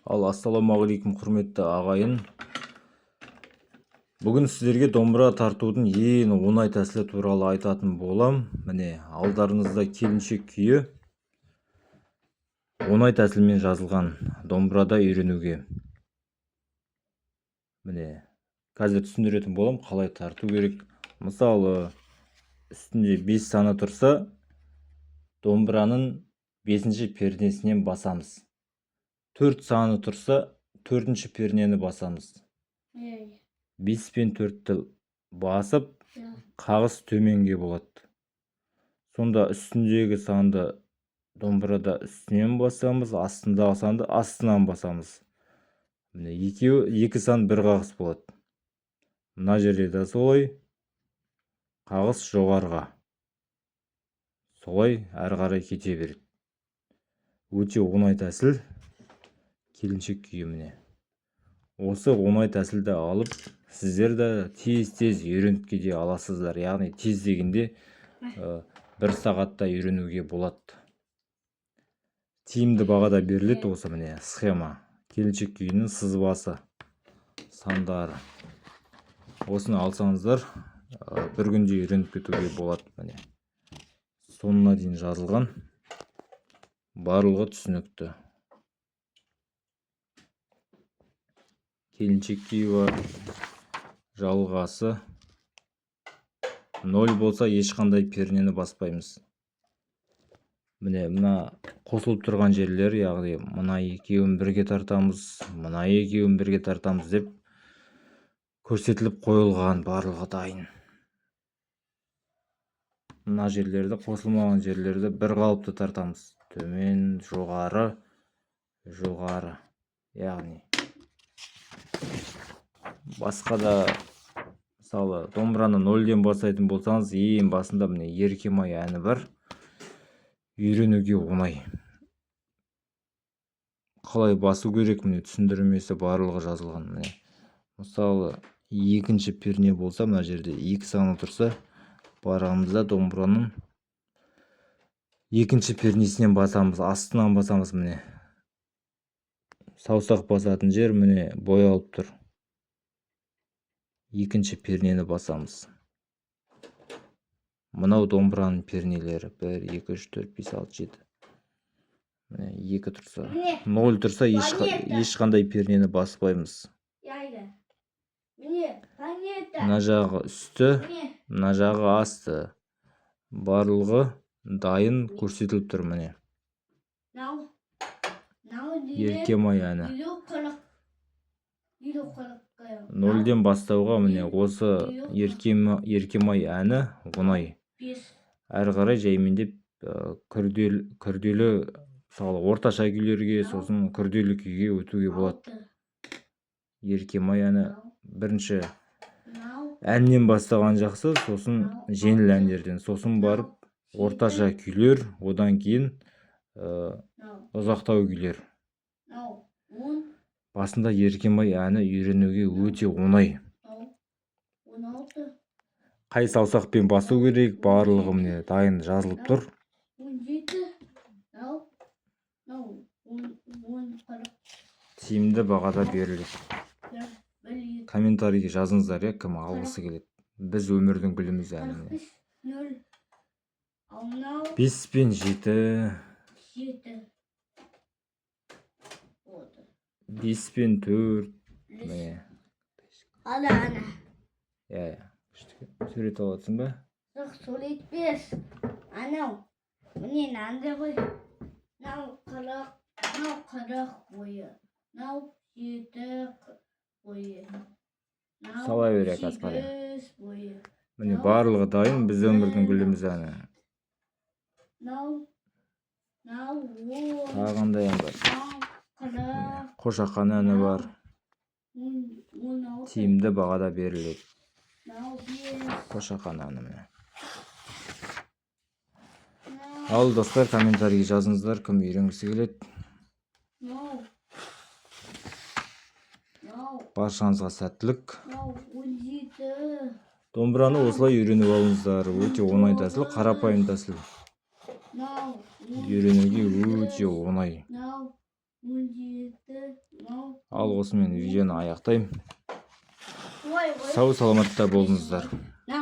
Ал ассалаумағалейкум, құрметті ағайын! Бүгін сіздерге домбыра тартудың ең оңай тәсілі туралы айтатын болам. Міне, алдарыңызда «Келіншек» күйі оңай тәсілмен жазылған домбырада үйренуге. Міне, қазір түсіндіретін болам, қалай тарту керек. Мысалы, үстінде 5 саны тұрса, домбыраның бесінші пернесінен басамыз. 4 саны тұрса, төртінші пернені басамыз. 5 пен 4-ті басып, қағыс төменге болады. Сонда үстіндегі санды домбырада үстінен басамыз, астындағы санды астынан басамыз. Міне, екеуі, екі сан бір қағыс болады. Мына жерде де солай, қағыс жоғарыға, солай әрі қарай кете береді. Өте оңай тәсіл, «Келіншек» күйі. Міне, осы оңай тәсілді алып, сіздер де тез тез үйреніп кете аласыздар. Яғни тез дегенде, бір сағатта үйренуге болады. Тиімді бағада беріледі. Осы, міне, схема, «Келіншек» күйінің сызбасы, сандары. Осыны алсаңыздар, бір күнде үйреніп кетуге болады. Міне, соңына дейін жазылған, барлығы түсінікті. «Келіншек» күйі бар, жалғасы. 0 болса, ешқандай пернені баспаймыз. Міне, мына қосылып тұрған жерлер, яғни мына екеуін бірге тартамыз, мына екеуін бірге тартамыз деп көрсетіліп қойылған, барлығы дайын. Мына жерлерді, қосылмаған жерлерді бір қалыпты тартамыз: төмен, жоғары, жоғары. Яғни басқа да, мысалы, домбыраны нөлден бастайтын болсаңыз, ең басында, міне, «Еркем-ай» әні бар, үйренуге оңай. Қалай басу керек, міне, түсіндірмесі барлығы жазылған. Міне, мысалы, екінші перне болса, мына жерде екі саны тұрса, барамыз да домбыраның екінші пернесінен басамыз, астынан басамыз. Міне, саусақ басатын жер, міне, боялып тұр. Екінші пернені басамыз. Мынау домбыраның пернелері: бір, екі, үш, төрт, бес, алты, жеті. Міне, екі тұрса, ноль тұрса, ешқандай пернені баспаймыз. Мына жағы үсті, мына жағы асты, барлығы дайын көрсетіліп тұр. Міне, «Еркем-ай» әні. Нөлден бастауға, міне, осы «Еркем-ай» әні оңай. Әрі қарай жаймендеп күрделі, мысалы, орташа күйлерге, сосын күрделі күйге өтуге болады. «Еркем-ай» әні, бірінші әннен бастаған жақсы, сосын жеңіл әндерден, сосын барып орташа күйлер, одан кейін ұзақтау күйлер. Басында «Еркем-ай» әні үйренуге өте оңай. Қай саусақпен басу керек, барлығы, міне, дайын жазылып тұр. 17, мынау 10, 40. Тиімді бағада беріледі. 1, 2. Комментарийге жазыңыздар, иә, кім алғысы келеді. «Біз өмірдің гүліміз» әні, 40 міне. 5, нөл, ал мынау 5 пен 7. 7 болды. 5 пен 4, міне. Ана, ана. Иә, күшті сурет алып жатсың ба? Жоқ, сурет бес. Анау, міне, мынандай ғой. Мынау 40, мынау 40 бойы, мынау 7 бойы, мынау Сала бер, қазір қараймын. 8 бойы. Міне, барлығы дайын. «Біз өмірдің гүліміз» әні. Мынау 10. Тағы қандай ән бар? Мынау 40. «Қошақан» әні бар. 10, 16. Тиімді бағада беріледі. Мынау 5. «Қошақан» әні, міне. Мынау Ал, достар, комментарийге жазыңыздар, кім үйренгісі келеді. Мынау Баршаңызға сәттілік! Мынау 17. Домбыраны осылай үйреніп алыңыздар. Өте оңай тәсіл, қарапайым тәсіл. Мынау Үйренуге өте оңай. Мынау 17. Ал осымен видеоны аяқтаймын. Ой, ой. Сау саламатта болыңыздар.